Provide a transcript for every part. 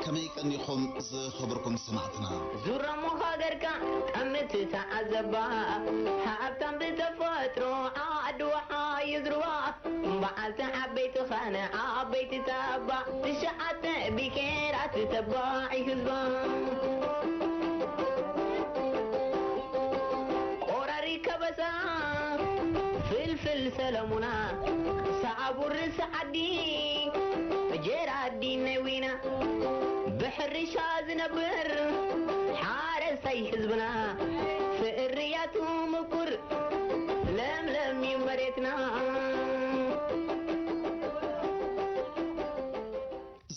ከመይ ቀኒኹም ዝኸበርኩም ሰማዕትና? ዙረሙ ሃገርካ ቀምቲ ተዓዘባ፣ ሃብታም ብተፈጥሮ ዓድዋ ሓዩ ዝርዋ፣ በዓልቲ ዓበይቲ ኻነ ዓበይቲ ተባ፣ ትሽዓተ ቢኬራት ተባዒ ህዝባ። ቆራሪ ከበሳ ፍልፍል ሰለሙና፣ ሳቡር ርስ ዓዲ ጀራዲ ነዊና፣ ብሕርሻ ዝነብር ሓረስታይ ህዝብና፣ ፍርያቱ ምቁር ለምለም እዩ መሬትና።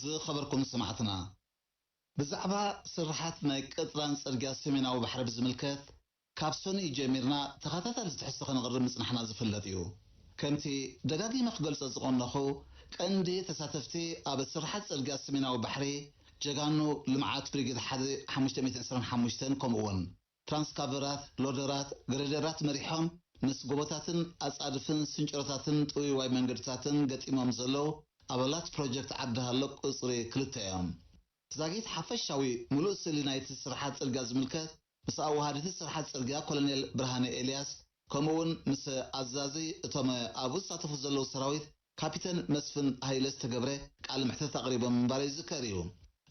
ዝኸበርኩም ሰማዕትና፣ ብዛዕባ ስርሓት ናይ ቅጥራን ጽርግያ ሰሜናዊ ባሕሪ ብዝምልከት፣ ካብ ሰኑይ ጀሚርና ተኸታታሊ ትሕዝቶ ከነቕርብ ምጽናሕና ዝፍለጥ እዩ። ከምቲ ደጋጊመ ክገልጾ ዝቐነኹ፣ ቀንዲ ተሳተፍቲ ኣብ ስርሓት ጽርግያ ሰሜናዊ ባሕሪ ጀጋኑ ልምዓት ብሪጌድ ሓደ ሓሙሽተ ሚእትን ዕስራን ሓሙሽተን፣ ከምኡ እውን ትራንስካቨራት፣ ሎደራት፣ ግሬደራት መሪሖም ምስ ጎቦታትን ኣጻድፍን ስንጭሮታትን ጥውይዋይ መንገድታትን ገጢሞም ዘለዉ ኣባላት ፕሮጀክት ዓዲ ሃሎ ቁጽሪ ክልተ እዮም። ዛጊት ሓፈሻዊ ምሉእ ስእሊ ናይቲ ስርሓት ጽርግያ ዝምልከት፣ ምስ ኣወሃዲት ስርሓት ጽርግያ ኮሎኔል ብርሃነ ኤልያስ፣ ከምኡ እውን ምስ ኣዛዚ እቶም ኣብኡ ዝሳተፉ ዘለዉ ሰራዊት ካፒተን መስፍን ሃይለ ዝተገብረ ቃለ መሕትት ኣቕሪቦም ምንባር ይዝከር እዩ።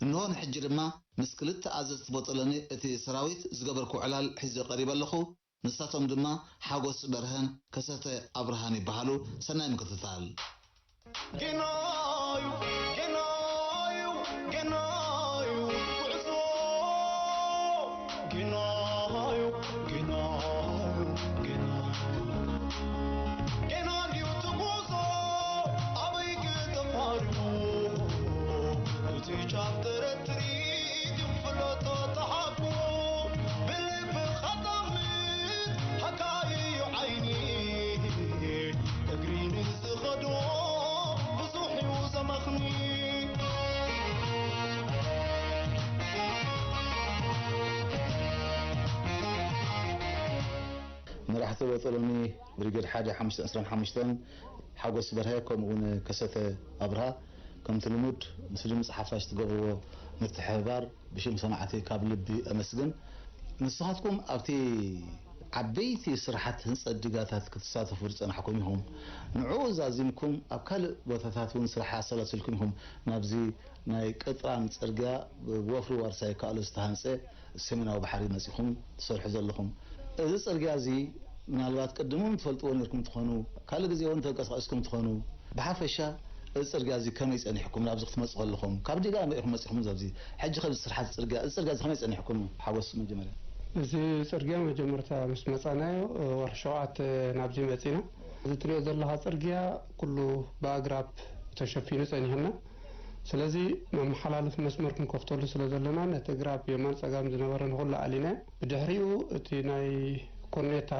እንሆ ንሕጂ ድማ ምስ ክልተ ኣዘዝቲ ቦጦሎኒ እቲ ሰራዊት ዝገበርኩ ዕላል ሒዘ ቀሪበ ኣለኹ። ንሳቶም ድማ ሓጎስ በርሀን ከሰተ ኣብርሃን ይበሃሉ። ሰናይ ምክትታል። ጌናዩ ጌናዩ ጌናዩ ጉዕዞ ጌናዩ ጌናዩ ጌናዩ ጌና ድዩ ትጉዞ ኣበይ ክተፋርዩ እቲ ጫፍ ተረትሪ ድንፍለቶ ተሓቁ ብልብኻ ጠቕልል ሃካይዩ ዓይኒ እግሪ ንዝኸዶ ብዙሕ እዩ ዘመኽኒ። መራሕቲ ቦጦሎኒ ብሪጌድ ሓደ ሓሙሽተ ዕስራን ሓሙሽተን ሓጎስ በርሀ ከምኡ እውን ከሰተ ኣብርሃ ከምቲ ልሙድ ምስ ድምፂ ሓፋሽ ትገብርዎ ምትሕብባር ብሽም ሰማዕቲ ካብ ልቢ ኣመስግን። ንስኻትኩም ኣብቲ ዓበይቲ ስራሓት ህንፀት ዲጋታት ክትሳተፉ ዝፀናሕኩም ኢኹም። ንዕኡ ዛዚምኩም ኣብ ካልእ ቦታታት እውን ስራሕ ኣሰላሲልኩም ኢኹም ናብዚ ናይ ቅጥራን ፅርግያ ብወፍሪ ዋርሳይ ይከኣሎ ዝተሃንፀ ሰሜናዊ ባሕሪ መፂኹም ትሰርሑ ዘለኹም። እዚ ፅርግያ እዚ ምናልባት ቅድም እውን ትፈልጥዎ ነርኩም ትኾኑ፣ ካልእ ግዜ እውን ተንቀሳቒስኩም ትኾኑ። ብሓፈሻ እዚ ፅርግያ እዚ ከመይ ፀኒሕኩም ናብዚ ክትመፁ ከለኹም? ካብ ዲጋ መ ኢኹም መፂኹም ኣብዚ? ሕጂ ከዚ ስርሓት ፅርግያ፣ እዚ ፅርግያ እዚ ከመይ ፀኒሕኩም? ሓጎስ መጀመርያ። እዚ ፅርግያ መጀመርታ ምስ መፃናዮ፣ ወርሒ ሸውዓተ ናብዚ መፂና። እዚ ትሪኦ ዘለኻ ፅርግያ ኩሉ ብኣግራብ ተሸፊኑ ፀኒሕና። ስለዚ መመሓላለፊ መስመር ክንከፍተሉ ስለ ዘለና ነቲ ግራብ የማን ፀጋም ዝነበረ ንኹሉ ኣሊና። ብድሕሪኡ እቲ ናይ ኮኔታ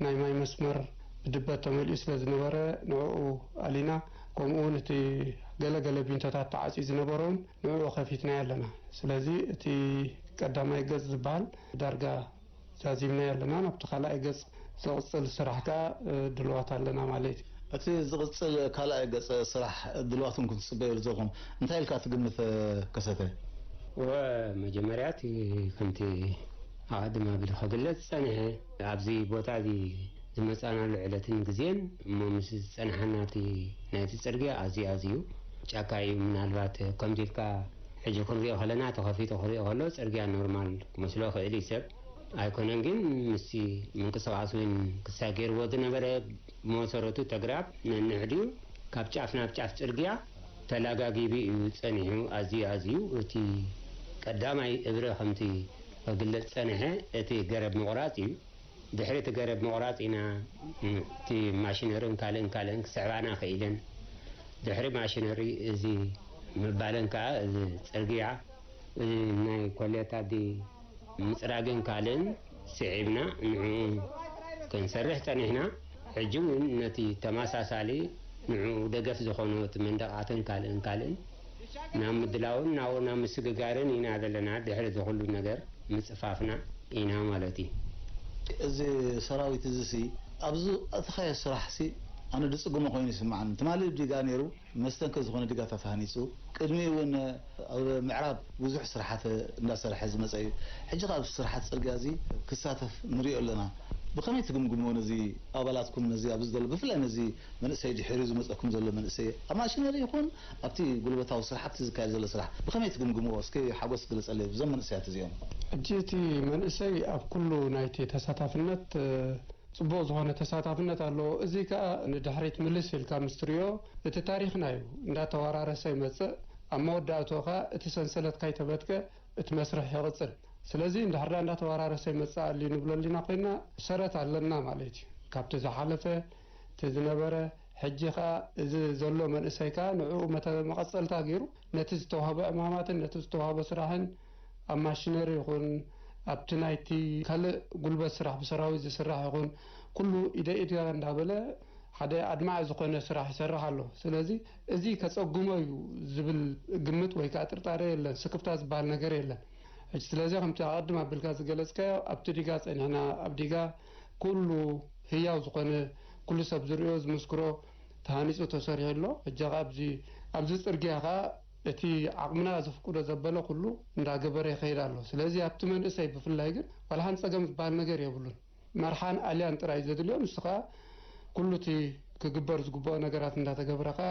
ናይ ማይ መስመር ብድበት ተመሊኡ ስለ ዝነበረ ንዕኡ ኣሊና። ከምኡ እውን እቲ ገለ ገለ ቢንቶታት ተዓፅዩ ዝነበረ እውን ንዕኡ ከፊትና ኣለና። ስለዚ እቲ ቀዳማይ ገፅ ዝበሃል ዳርጋ ዛዚምናዮ ኣለና። ናብቲ ካልኣይ ገፅ ዝቕፅል ስራሕ ከዓ ድልዋት ኣለና ማለት እዩ። እቲ ዝቕፅል ካልኣይ ገፅ ስራሕ ድልዋት እንኩም ትፅበየሉ ዘለኹም እንታይ ኢልካ ትግምት ከሰተ? ወ መጀመርያ እቲ ከምቲ ኣቐድም ኣቢሉ ከግለፅ ዝፀንሐ ኣብዚ ቦታ እዚ ዝመፃናሉ ዕለትን ግዜን እሞ ምስ ዝፀንሓና እቲ ናይቲ ፅርግያ ኣዝዩ ኣዝዩ ጫካ እዩ። ምናልባት ከምዚ ኢልካ ሕጂ ክንሪኦ ከለና ተኸፊቱ ክሪኦ ከሎ ፅርግያ ኖርማል ክመስሎ ይኽእል እዩ ሰብ ኣይኮነን ግን ምስቲ ምንቅስቃስ እውን ክሳገርዎ ዝነበረ ብመሰረቱ ተግራብ ነንሕድዩ ካብ ጫፍ ናብ ጫፍ ፅርግያ ተላጋጊቡ እዩ ፀኒሑ ኣዝዩ ኣዝዩ እቲ ቀዳማይ እብረ ከምቲ ክግለፅ ፀንሐ እቲ ገረብ ምቑራፅ እዩ ድሕሪ እቲ ገረብ ምቑራፅ ኢና እቲ ማሽነርን ካልእን ካልእን ክስዕባና ክኢለን ድሕሪ ማሽነሪ እዚ ምባለን ከዓ እዚ ፅርግያ ናይ ኮሌታ ዲ ምፅራግን ካልእን ስዒብና ንዕኡ ክንሰርሕ ፀኒሕና። ሕጂ እውን ነቲ ተመሳሳሊ ንዕኡ ደገፍ ዝኾኑ እቲ መንደቓትን ካልእን ካልእን ናብ ምድላውን ናብኡ ናብ ምስግጋርን ኢና ዘለና። ድሕሪ እዚ ኩሉ ነገር ምፅፋፍና ኢና ማለት እዩ። እዚ ሰራዊት እዚ ሲ ኣብዚ ኣተኻዮ ስራሕ ሲ ኣነ ድጽግሞ ኮይኑ ይስምዓኒ። ትማሊ ዲጋ ነይሩ፣ መስተንክር ዝኾነ ዲጋታት ተሃኒጹ። ቅድሚኡ እውን ኣብ ምዕራብ ብዙሕ ስራሓት እንዳሰርሐ ዝመጸ እዩ። ሕጂ ካብ ስራሓት ጽርግያ እዚ ክሳተፍ ንሪኦ ኣለና። ብኸመይ ትግምግምዎ ነዚ ኣባላትኩም፣ ነዚ ኣብዚ ዘሎ፣ ብፍላይ ነዚ መንእሰይ ድሕሪኡ ዝመጸኩም ዘሎ መንእሰይ፣ ኣብ ማሽነሪ ይኹን ኣብቲ ጉልበታዊ ስራሕቲ ዝካየድ ዘሎ ስራሕ ብኸመይ ትግምግምዎ? እስኪ ሓጎስ ግለጸለይ ብዞም መንእሰያት እዚኦም። ሕጂ እቲ መንእሰይ ኣብ ኩሉ ናይቲ ተሳታፍነት፣ እ፣ ጽቡቕ ዝኾነ ተሳታፍነት ኣለዎ። እዚ ከኣ ንድሕሪት ምልስ ኢልካ ምስ ትርእዮ፣ እቲ ታሪኽና እዩ። እንዳተወራረሰ ይመጽእ። ኣብ መወዳእትኡ ከኣ እቲ ሰንሰለት ካይተበትከ እቲ መስርሕ ይቕጽል። ስለዚ እንድሕር ደኣ እንዳተወራረሰ ይመጽእ ኣሎ ንብሎ ኣሊና ኮይና፣ ሰረት ኣለና ማለት እዩ። ካብቲ ዝሓለፈ፣ እቲ ዝነበረ፣ ሕጂ ከኣ እዚ ዘሎ መንእሰይ ከኣ ንዕኡ መተ-፣ መቐጸልታ ገይሩ ነቲ ዝተዋህቦ ዕማማትን ነቲ ዝተዋህቦ ስራሕን ኣብ ማሽነሪ ይኹን ኣብቲ ናይቲ ካልእ ጉልበት ስራሕ ብሰራዊት ዝስራሕ ይኹን ኩሉ ኢደ ኢድካ እንዳበለ ሓደ ኣድማዒ ዝኾነ ስራሕ ይሰርሕ ኣሎ። ስለዚ እዚ ከጸግሞ እዩ ዝብል ግምት ወይ ከዓ ጥርጣሬ የለን፣ ስክፍታ ዝበሃል ነገር የለን። ሕጂ ስለዚ ከምቲ ኣቐድም ኣቢልካ ዝገለጽካዮ ኣብቲ ዲጋ ጸኒሕና ኣብ ዲጋ ኩሉ ህያው ዝኾነ ኩሉ ሰብ ዝርእዮ ዝምስክሮ ተሃኒጹ ተሰሪሑ ኣሎ። ሕጂ ኸኣ ኣብዚ ኣብዚ ጽርግያ ኸኣ እቲ ዓቕምና ዘፍቅዶ ዘበለ ኩሉ እንዳገበረ ይኸይድ ኣሎ። ስለዚ ኣብቲ መንእሰይ ብፍላይ ግን ዋላ ሓንቲ ጸገም ዝበሃል ነገር የብሉን። መርሓን ኣልያን ጥራይ ዘድልዮ፣ ንሱ ኸኣ ኩሉ እቲ ክግበር ዝግብኦ ነገራት እንዳተገብረ ኸኣ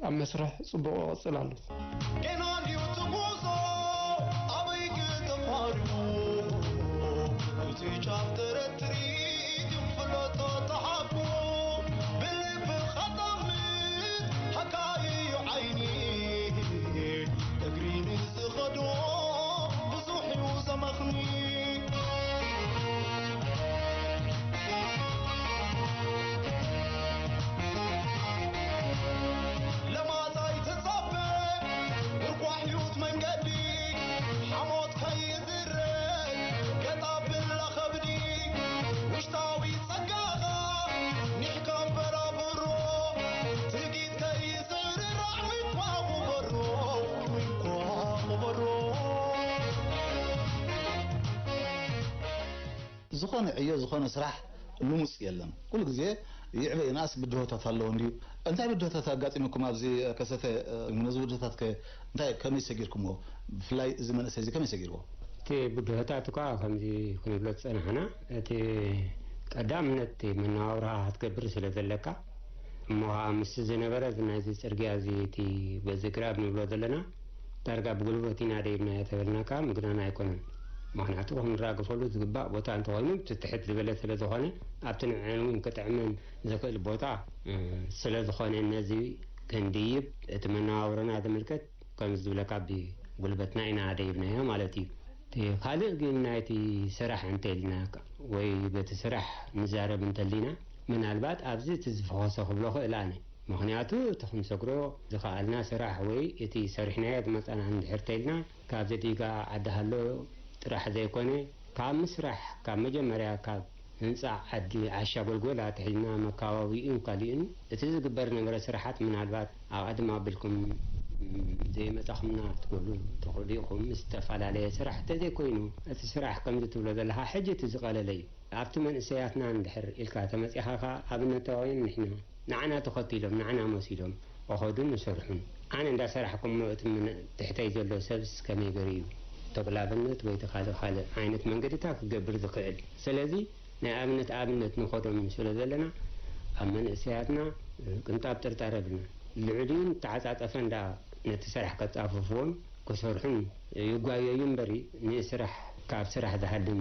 ኣብ መስርሕ ጽቡቕ ይቕጽል ኣሎ። ጌና ድዩ እቲ ጉዞ ኣበይ ክተፋርዩ? እቲ ጫፍ ተረትሪ ድዩ ፍለጦ ተሓቡ? ብልብኻ ጠምት ሓካይ እዩ ዓይኒ፣ እግሪ ንዝኸዶ ብዙሕ እዩ ዘመኽኒ። ለማጻይ ትጸበ፣ ቁርቋሕ ህይወት መንገዲ፣ ሓሞት ከይዝረግ፣ ገጣ ብላ ከብዲ፣ ውሽጣዊ ጸጋኻ፣ ኒሕካ በራብሮ፣ ትጊት ከይዝርራዕ፣ ሚኳ ቁበሮ፣ ሚኳ ቁበሮ። ዝኾነ ዕዮ፣ ዝኾነ ስራሕ ልሙጽ የለን። ኩሉ ግዜ ይዕበ ይንኣስ ብድሆታት ኣለዎ እንድዩ። እንታይ ብድሆታት ኣጋጢሙኩም ኣብዚ ከሰተ፣ እ፣ ነዚ ብድሆታት ከ እንታይ፣ ከመይ ሰጊርኩምዎ? ብፍላይ እዚ መንእሰይ እዚ ከመይ ሰጊርዎ? እቲ ብድሆታት እኳ ከምዚ ክንብሎ ዝጸናሕና፣ እቲ ቀዳምነት እቲ መነባብሮኻ ክትገብር ስለ ዘለካ፣ እሞ ኸኣ ምስቲ ዝነበረ እዚ ናይዚ ጽርግያ እዚ እቲ በዚ ግራብ ንብሎ ዘለና፣ ዳርጋ ብጉልበት ኢና ደይብናዮ ተበልና ከኣ ምግናን ኣይኮነን። ምኽንያቱ ክንራገፈሉ ዝግባእ ቦታ እንተኾይኑ፣ እቲ ትሕት ዝበለ ስለ ዝኾነ፣ ኣብቲ ንዕን እውን ክጥዕመን ዝኽእል ቦታ፣ እ፣ ስለ ዝኾነ፣ ነዚ ክንድይብ፣ እቲ መነባብሮና ዝምልከት፣ ከም ዝብለካ፣ ብጉልበትና ኢና ደይብናዮ ማለት እዩ። እቲ ካልእ ግን ናይቲ ስራሕ እንተልና ወይ በቲ ስራሕ ንዛረብ እንተሊና፣ ምናልባት ኣብዚ እቲ ዝፈኾሰ ክብሎ ክእል ኣነ። ምኽንያቱ እቲ ክንሰግሮ ዝኸኣልና ስራሕ ወይ እቲ ሰሪሕናዮ ዝመጻና እንድሕር ተኢልና፣ ካብዚ ዲጋ ዓዲ ሃሎ ጥራሕ ዘይኮነ፣ ካብ ምስራሕ፣ ካብ መጀመርያ ካብ ህንጻ ዓዲ ዓሻ ጎልጎል ኣትሒዝና መካባቢኡን ካሊእን እቲ ዝግበር ነበረ ስራሓት ምናልባት ኣቐድም ኣቢልኩም ዘይመጻኹምና ክትብሉ ትኽእሉ ኢኹም። ዝተፈላለየ ስራሕ እንተዘይኮይኑ፣ እቲ ስራሕ ከምዚ ትብሎ ዘለኻ ሕጂ እቲ ዝቐለለ እዩ። ኣብቲ መንእሰያትና እንድሕር ኢልካ ተመጺኻ ከኣ ኣብነታውያን ንሕና። ንዓና ተኸቲሎም፣ ንዓና መሲሎም እኸዱን እሰርሑን። ኣነ እንዳሰራሕኩ እሞ እቲ ምን-፣ ትሕተይ ዘሎ ሰብስ ከመይ ገይሩ እዩ ተጉላብነት ወይ እቲ ካልእ ካልእ ዓይነት መንገድታት ክገብር ዝኽእል? ስለዚ ናይ ኣብነት ኣብነት ንኸዶም ስለ ዘለና ኣብ መንእሰያትና ቅንጣብ ጥርጣረ የብልናን። ልዕሊኡን ተዓጻጸፈ እንዳ ነቲ ስራሕ ከጻፍፍዎን ክሰርሑን ይጓየዩ እምበሪ፣ ንስራሕ፣ ካብ ስራሕ ዝሃድም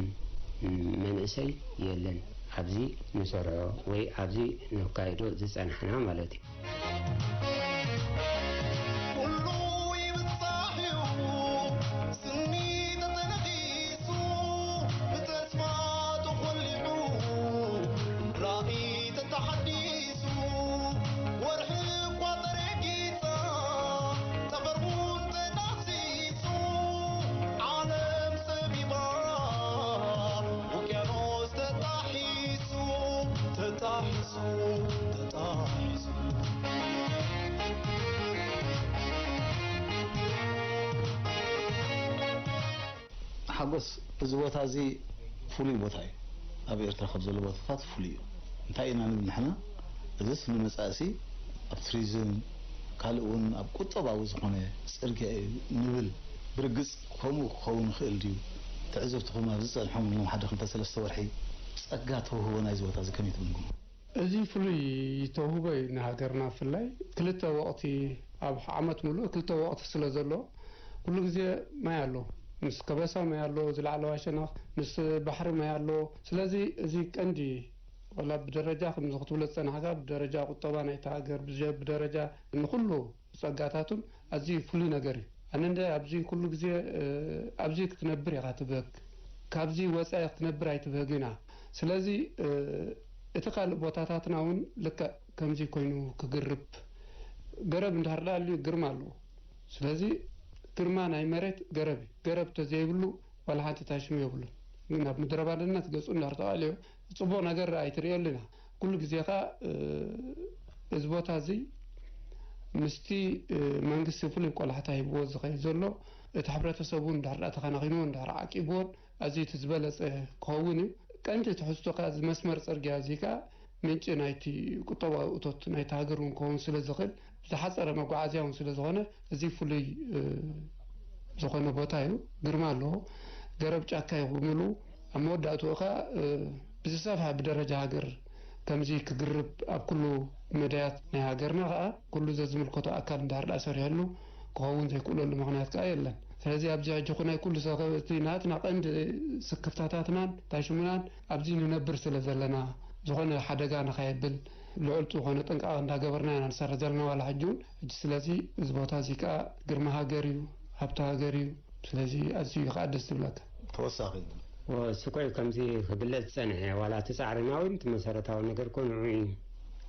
መንእሰይ የለን። ኣብዚ ንሰርሖ ወይ ኣብዚ ነካይዶ ዝጸናሕና ማለት እዩ። ኩሉ ይብጻሕ እዩ፣ ስኒ ተተነኺሱ፣ ብተስፋ ተኾሊዑ፣ ራእይ ተተሓዲሱ፣ ወርሒ እኳ ተረጊጻ፣ ጠፈር እውን ተዳህሲሱ፣ ዓለም ጸቢባ፣ ውቅያኖስ ተጣሒሱ፣ ተጣሒሱ፣ ተጣሒሱ። ሓጎስ፣ እዚ ቦታ እዚ ፍሉይ ቦታ እዩ። ኣብ ኤርትራ ካብ ዘሎ ቦታታት ፍሉይ እዩ። እንታይ ኢና ንብል ንሕና? እዚስ ንመጻእሲ ኣብ ቱሪዝም፣ ካልእ እውን ኣብ ቁጠባዊ ዝኾነ ጽርግያ እዩ ንብል። ብርግጽ ከምኡ ክኸውን ይኽእል ድዩ? ትዕዝብትኹም ኣብዚ ዝጸንሖም ሎም ሓደ ክልተ ሰለስተ ወርሒ ጸጋ ተውህቦ ናይዚ ቦታ እዚ ከመይ ትግምግሞ? እዚ ፍሉይ ተውህቦ እዩ ንሃገርና ብፍላይ። ክልተ ወቕቲ፣ ኣብ ዓመት ምሉእ ክልተ ወቕቲ ስለ ዘሎ፣ ኩሉ ግዜ ማይ ኣሎ። ምስ ከበሳ ማይ ኣሎ፣ እዚ ላዕለዋይ ሸነኽ፣ ምስ ባሕሪ ማይ ኣሎ። ስለዚ እዚ ቀንዲ፣ ወላ ብደረጃ ከምዚ ክትብሎ ዝጸናሕካ፣ ብደረጃ ቁጠባ ናይታ ሃገር፣ ብዘ-፣ ብደረጃ ንኹሉ ጸጋታቱን ኣዝዩ ፍሉይ ነገር እዩ። ኣነ እንደ ኣብዚ ኩሉ ግዜ፣ እ፣ ኣብዚ ክትነብር ኢኻ ትብህግ፣ ካብዚ ወጻኢ ክትነብር ኣይትብህግን ኢና። ስለዚ፣ እ፣ እቲ ካልእ ቦታታትና እውን ልክዕ ከምዚ ኮይኑ ክግርብ፣ ገረብ እንድሕር ደኣ ኣልዩ ግርማ ኣለዎ። ስለዚ ግርማ ናይ መሬት ገረብ እዩ። ገረብ ተዘይብሉ ዋላ ሓንቲ ታሽሙ የብሉን። ግን ኣብ ምድረ ባዳነት ገጹ እንድሕር ተቓልዮ ጽቡቕ ነገር ኣይትርእየሉ ኢና። ኩሉ ግዜ ኸኣ፣ እ፣ እዚ ቦታ እዚ ምስቲ፣ እ፣ መንግስቲ ፍሉይ ቆላሕታ ሂብዎ ዝኸይድ ዘሎ፣ እቲ ሕብረተሰብ እውን እንድሕር ደኣ ተኸናኺንዎ፣ እንድሕር ዓቂብዎን፣ ኣዝዩ እቲ ዝበለጸ ክኸውን እዩ። ቀንዲ ትሕዝቶ ከኣ እዚ መስመር ጽርግያ እዚ ከኣ ምንጪ ናይቲ ቁጠባዊ እቶት ናይቲ ሃገር እውን ክኸውን ስለ ዝኽእል፣ ዝሓጸረ መጓዓዝያ እውን ስለ ዝኾነ፣ እዚ ፍሉይ፣ እ፣ ዝኾነ ቦታ እዩ። ግርማ ኣለዎ። ገረብ ጫካ እዩ ብምሉ። ኣብ መወዳእትኡ ከኣ፣ እ፣ ብዝሰፍሐ ብደረጃ ሃገር ከምዚ ክግርብ ኣብ ኩሉ መዳያት ናይ ሃገርና ከኣ ኩሉ ዘዝምልከቶ ኣካል እንድሕር ደኣ ሰሪሕሉ ክኸውን ዘይክእለሉ ምኽንያት ከኣ የለን። ስለዚ ኣብዚ ሕጂ ኩናይ ኩሉ ሰብ እቲ ናትና ቀንዲ ስክፍታታትናን እንታይ ሽሙናን ኣብዚ ንነብር ስለ ዘለና ዝኾነ ሓደጋ ንኸየብል ልዑል ዝኾነ ጥንቃቐ እንዳገበርና ኢና ንሰርሕ ዘለና ዋላ ሕጂ እውን። ሕጂ ስለዚ እዚ ቦታ እዚ ከኣ ግርማ ሃገር እዩ፣ ሃብቲ ሃገር እዩ። ስለዚ ኣዝዩ እዩ ከኣ ደስ ዝብለካ። ተወሳኺ እሱ ኮይ ከምዚ ክግለጽ ዝጸንሐ ዋላ እቲ ጻዕርና እውን እቲ መሰረታዊ ነገር ኮ ንዑ እዩ።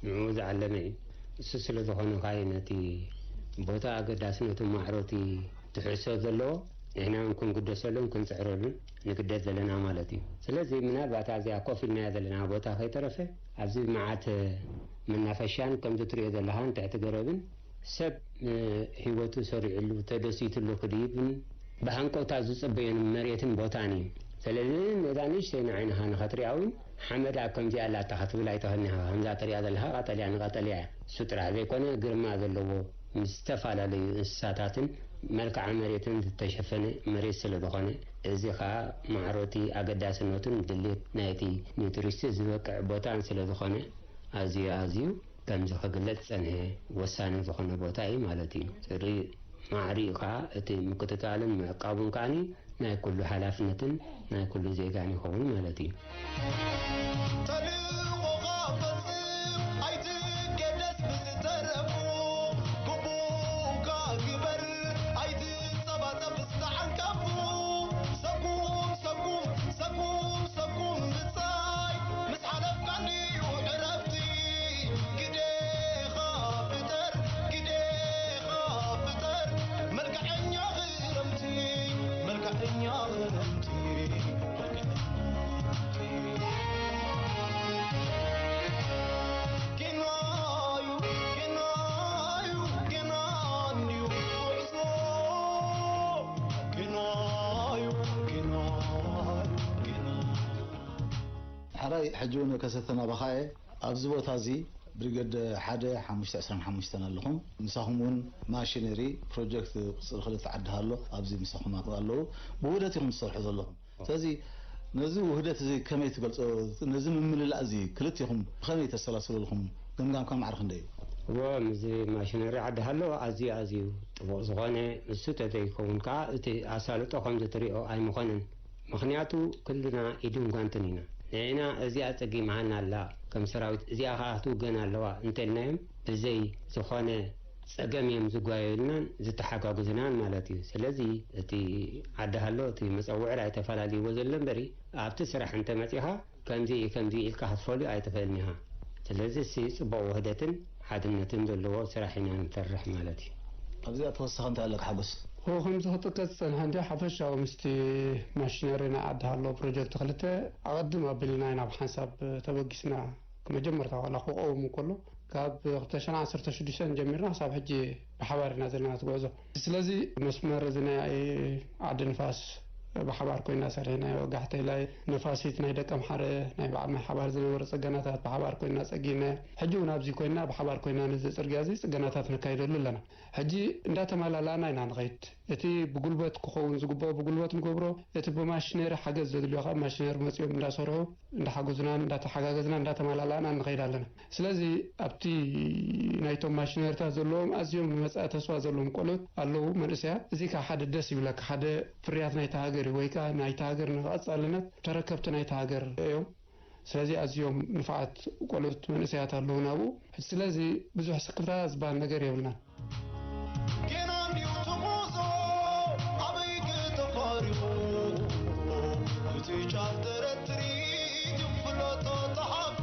ንዑ ዝዓለመ እዩ። እሱ ስለ ዝኾነ ካይ ነቲ ቦታ ኣገዳስነቱ ማዕሮቲ ትሕዝቶ ዘለዎ ንሕና እውን ክንግደሰሉን ክንጽዕረሉን ንግደድ ዘለና ማለት እዩ። ስለዚ ምናልባት ኣብዚኣ ኮፍ ኢልናያ ዘለና ቦታ ከይተረፈ ኣብዚ መዓት መናፈሻን ከምዚ ትሪኦ ዘለኻን ትሕቲ ገረብን ሰብ፣ እ፣ ህይወቱ ሰሪዕሉ ተደሲትሉ ክድይብን ብሃንቀውታ ዝጽበዮን መሬትን ቦታን እዩ። ስለዚ ነዛ ንእሽተይ ንዓይንኻ ንኸትሪኣ እውን ሓመዳ ከምዚኣ ኣላታ ክትብል ኣይትኽእልን ኢኻ። ከምዛ ትሪኣ ዘለኻ ቀጠልያ ንቀጠልያ እያ። እሱ ጥራሕ ዘይኮነ ግርማ ዘለዎ ምስ ዝተፈላለዩ እንስሳታትን መልክዓ መሬትን ዝተሸፈነ መሬት ስለ ዝኾነ፣ እዚ ኸኣ ማዕሮቲ ኣገዳስነቱን ድሌት ናይቲ ንቱሪስት ዝበቅዕ ቦታን ስለ ዝኾነ፣ ኣዝዩ ኣዝዩ ከምዚ ክግለጽ ዝጸንሐ ወሳኒ ዝኾነ ቦታ እዩ ማለት እዩ። ጽሩይ ማዕሪኡ ኸኣ እቲ ምክትታልን ምዕቃቡን ከኣኒ ናይ ኩሉ ሓላፍነትን ናይ ኩሉ ዜጋን ይኸውን ማለት እዩ። ተልእኾኻ ፈጽም ኣይትገደስ ብዝተረፉ፣ ግቡእካ ግበር ኣይትጸባጸብ ዝተዓንቀፉ። ሰጉም ሰጉም ሰጉም ሰጉም ብጻይ ምስ ሓለፍካሉ ዕረፍቲ። ግዴኻ ፍጠር ግዴኻ ፍጠር መልክዐኛ ክረምቲ። መልክዐኛ ክረምቲ። ጌናዩ ጌናዩ ጌና እንድዩ ጉዕዞ። ጌናዩ ጌናዩ ጌና። ሕራይ ሕጂ እውን ከሰተናባኻየ ኣብዚ ቦታ እዚ ብሪገድ ሓደ ሓሙሽተ ዕስራን ሓሙሽተን ኣለኹም። ምሳኹም እውን ማሽነሪ ፕሮጀክት ቁፅሪ ክልተ ዓዲ ሃሎ ኣብዚ ምሳኹም ኣለዉ። ብውህደት ኢኹም ትሰርሑ ዘለኹም። ስለዚ ነዚ ውህደት እዚ ከመይ ትገልጾ? ነዚ ምምልላእ እዚ ክልቲኹም ብኸመይ ተሰላስሉ ኣለኹም? ገምጋምካ ማዕረ ክንደይ እዩ? እዎ፣ ምስዚ ማሽነሪ ዓዲ ሃሎ ኣዝዩ፣ ኣዝዩ ጥቡቕ ዝኾነ፣ እሱ ተዘይከውን ከኣ እቲ ኣሳልጦ ከምዚ ትሪኦ ኣይምኾነን። ምኽንያቱ ኩልና ኢድን ጓንትን ኢና። ንሕና እዚኣ ጸጊምሃና ኣላ፣ ከም ሰራዊት እዚኣ ከኣ ክትውገን ኣለዋ እንተልናዮም፣ ብዘይ ዝኾነ ጸገም እዮም ዝጓየዩልናን ዝተሓጋግዙናን ማለት እዩ። ስለዚ እቲ ዓዲ ሃሎ እቲ መጸውዒ ራይ ተፈላልይዎ ዘሎ እምበሪ፣ ኣብቲ ስራሕ እንተመጺኻ ከምዚ እዩ፣ ከምዚ እዩ ኢልካ ክትፈልዮ ኣይትኽእልን ኢኻ። ስለዚ እዚ ጽቡቕ ውህደትን ሓድነትን ዘለዎ ስራሕ ኢና ንሰርሕ ማለት እዩ። ኣብዚኣ ተወሳኺ እንታይ ኣለካ ሓጎስ? ኦ፣ ከምዚ ክጥቀስ ዝጸንሐ እንዲ ሓፈሻዊ ምስቲ ማሽነሪ ናይ ዓዲ ሃሎ ፕሮጀክት ክልተ ኣቐድም ኣቢልና ኢና ብሓንሳብ ተበጊስና። መጀመርታ ዋላ ክቐውም እንከሎ ካብ ክልተ ሽሕን ዓሰርተ ሽዱሽተን ጀሚርና ክሳብ ሕጂ ብሓባር ኢና ዘለና ትጉዕዞ። ስለዚ መስመር እዚ ናይ ዓዲ ንፋስ ብሓባር ኮይና ሰሪሕናዮ። ጋሕቴላይ፣ ነፋሲት፣ ናይ ደቀምሓረ ናይ በዓል ማይ ሓባር ዝነበሩ ጽገናታት ብሓባር ኮይና ጸጊነ። ሕጂ እውን ኣብዚ ኮይና ብሓባር ኮይና ነዚ ጽርግያ እዚ ጽገናታት ነካይደሉ ኣለና። ሕጂ እንዳተመላላእና ኢና ንኸይድ። እቲ ብጉልበት ክኸውን ዝግብኦ ብጉልበት ንገብሮ፣ እቲ ብማሽነሪ ሓገዝ ዘድልዮ ከዓ ማሽነሪ መጺኦም እንዳሰርሑ እንዳሓገዙናን እንዳተሓጋገዝና እንዳተመላላእና ንኸይድ ኣለና። ስለዚ ኣብቲ ናይቶም ማሽነሪታት ዘለዎም ኣዝዮም ንመጻኢ ተስፋ ዘለዎም ቆልዑት ኣለዉ፣ መንእሰያት። እዚ ከዓ ሓደ ደስ ይብለካ፣ ሓደ ፍርያት ናይታ ሃገር እዩ፣ ወይ ከዓ ናይታ ሃገር ንቐጻልነት ተረከብቲ ናይታ ሃገር እዮም። ስለዚ ኣዝዮም ንፋዓት ቆልዑት መንእሰያት ኣለዉ ናብኡ። ስለዚ ብዙሕ ስክፍታ ዝበሃል ነገር የብልናን። ጌና እንዲዩ እቲ ጉዞ ኣበይ ተፋርዩ፣ እቲ ጫፍ ተረትሪ ፍለጦ ተሓቁ፣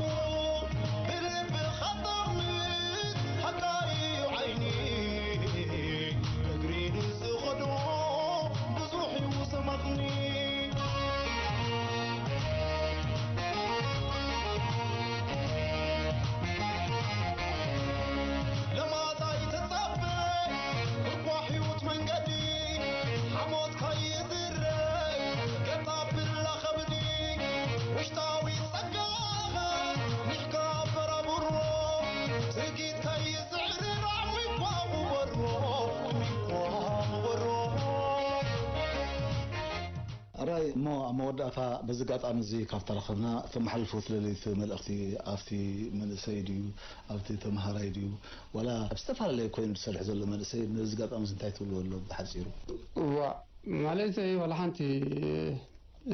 ብልቢ ኸጠቕምት ሓቃ እዩ ዓይኒ፣ እግሪ ንዝኸዶ ብዙሕ እዩ ሰማኽኒ። ለማታ ይተጻበ እኳ ሕይወት መንገዲ፣ ሓሞት ከይዝረግ ገጣ ብላ ኸብዲ፣ ውሽጣዊ ጸጋኻ ንሕካ በራብሮ፣ ትርጊት ከይስዕርር ዓሚኳ ውበሮ፣ ዓሚኳ ውበሮ። ኣራይ እሞ ኣብ መወዳእታ በዚ ኣጋጣሚ እዚ ካብታ ረኸብና እተመሓልፎ ትደልዩ እቲ መልእኽቲ ኣብቲ መንእሰይ ድዩ ኣብቲ ተምሃራይ ድዩ ዋላ ኣብ ዝተፈላለየ ኮይኑ ዝሰርሕ ዘሎ መንእሰይ ነዚ ኣጋጣሚ እዚ እንታይ ትብልዎ ኣሎ ብሓፂሩ? እዋ ማለተይ ዋላ ሓንቲ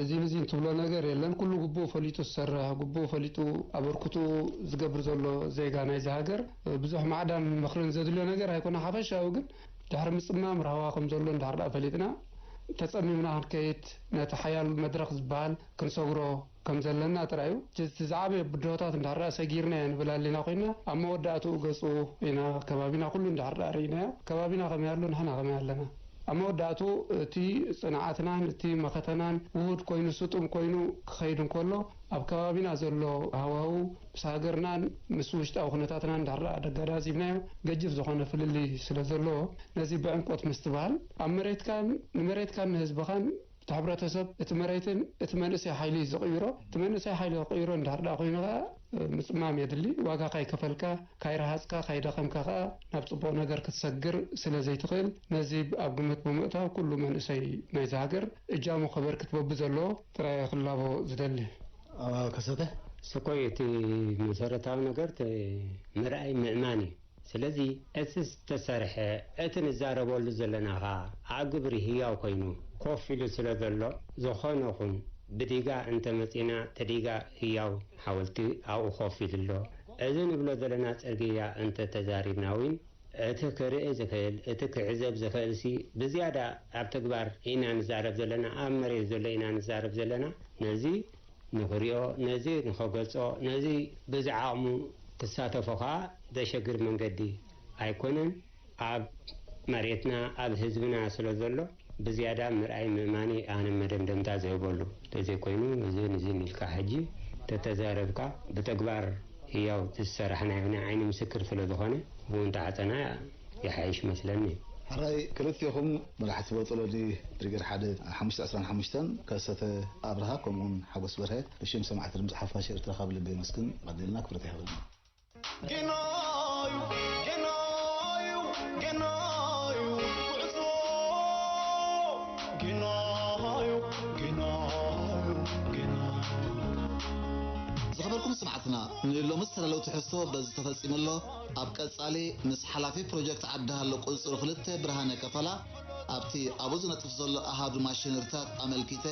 እዚን እዚን ትብሎ ነገር የለን። ኩሉ ግቡኡ ፈሊጡ ዝሰርሕ፣ ግቡኡ ፈሊጡ ኣበርክትኡ ዝገብር ዘሎ ዜጋ ናይዚ ሃገር ብዙሕ ማዕዳን ምኽርን ዘድልዮ ነገር ኣይኮነ። ሓፈሻዊ ግን ድሕሪ ምጽማም ራህዋ ከም ዘሎ እንድሕር ደኣ ፈሊጥና፣ ተጸሚምና ክንከይድ ነቲ ሓያል መድረኽ ዝበሃል ክንሰግሮ ከም ዘለና ጥራይ እዩ። እቲ ዝዓበየ ብድሆታት እንድሕር ደኣ ሰጊርናዮ ንብል ኣሊና ኮይንና፣ ኣብ መወዳእትኡ ገጹ ኢና፣ ከባቢና ኩሉ እንድሕር ደኣ ርኢናዮ፣ ከባቢና ከመይ ኣሎ፣ ንሕና ከመይ ኣለና። ኣብ መወዳእትኡ እቲ ጽንዓትናን እቲ መኸተናን ውሁድ ኮይኑ፣ ስጡም ኮይኑ ክኸይድ እንከሎ፣ ኣብ ከባቢና ዘሎ ሃዋህው ምስ ሃገርናን ምስ ውሽጣዊ ኩነታትናን እንድሕር ደኣ ኣገዳዚብናዮ፣ ገጅፍ ዝኾነ ፍልልይ ስለ ዘለዎ፣ ነዚ ብዕምቆት ምስትብሃል፣ ኣብ መሬትካን ንመሬትካን ንህዝብኻን እቲ ሕብረተሰብ፣ እቲ መሬትን እቲ መንእሰይ ሓይሊ እዩ ዝቕይሮ። እቲ መንእሰይ ሓይሊ ክቕይሮ እንድሕር ደኣ ኮይኑ ኸኣ፣ ምጽማም የድሊ። ዋጋ ካይከፈልካ፣ ካይረሃጽካ፣ ካይደኸምካ ኸኣ ናብ ጽቡቕ ነገር ክትሰግር ስለ ዘይትኽእል፣ ነዚ ኣብ ግምት ብምእታው ኩሉ መንእሰይ ናይዚ ሃገር እጃሙ ከበርክት በብዘለዎ ጥራይ እየ ክላቦ ዝደሊ። ኣባ ከሰተ? ሰኮይ እቲ መሰረታዊ ነገር ተ-፣ ምርኣይ ምእማን እዩ። ስለዚ እቲ ዝተሰርሐ፣ እቲ ንዛረበሉ ዘለና ኸኣ ኣብ ግብሪ ህያው ኮይኑ ኮፍ ኢሉ ስለ ዘሎ፣ ዝኾነ ኹን ብዲጋ እንተ መጺና፣ እቲ ዲጋ ህያው ሓወልቲ ኣብኡ ኮፍ ኢሉ ኣሎ። እዚ ንብሎ ዘለና ጽርግያ እንተ ተዛሪብና እውን፣ እቲ ክርኢ ዝኽእል፣ እቲ ክዕዘብ ዝኽእልሲ ብዝያዳ ኣብ ተግባር ኢና ንዛረብ ዘለና፣ ኣብ መሬት ዘሎ ኢና ንዛረብ ዘለና። ነዚ ንኽሪኦ፣ ነዚ ንኸገልጾ፣ ነዚ ብዝዓቕሙ ክሳተፎ ኸኣ ዘሸግር መንገዲ ኣይኮነን። ኣብ መሬትና፣ ኣብ ህዝብና ስለ ዘሎ፣ ብዝያዳ ምርኣይ ምእማኒ ኣነ መደምደምታ ዝህበሉ። እንተዘይኮይኑ፣ እዝን እዝን ኢልካ ሕጂ ተተዛረብካ፣ ብተግባር ህያው ዝሰራሕናዮ ናይ ዓይኒ ምስክር ስለ ዝኾነ፣ ብኡ እንተዓጸና ይሓይሽ መስለኒ። ሕራይ ክልቴኹም መራሕቲ በጦሎኒ ብሪጌድ ሓደ ሓሙሽተ ዕስራን ሓሙሽተን ከሰተ ኣብርሃ ከምኡውን ሓጎስ በርሀ ብሽም ሰማዕቲ ድምፂ ሓፋሽ ኤርትራ ካብ ልቢ የመስግን። ቀዲልና ክብረት ይሃበልና። ጌናዩ ጌናዩ ጌናዩ ጉዕዞ ጌናዩ ጌናዩ ጌናዩ። ዝኸበርኩም ሰማዕትና፣ ንሎሚ ዝተዳለወ ትሕዝቶ በዚ ተፈጺሙ ኣሎ። ኣብ ቀጻሊ ምስ ሓላፊ ፕሮጀክት ዓዲ ሃሎ ቁጽሪ ክልተ ብርሃነ ከፈላ ኣብቲ ኣብኡ ዝነጥፍ ዘሎ ኣሃዱ ማሽነሪታት ኣመልኪተ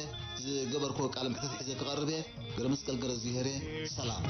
ዝገበርክዎ ቃለ መሕትት ሒዘ ክቐርብ እየ። ገረመስቀል ገረዝጊሄር እየ። ሰላም።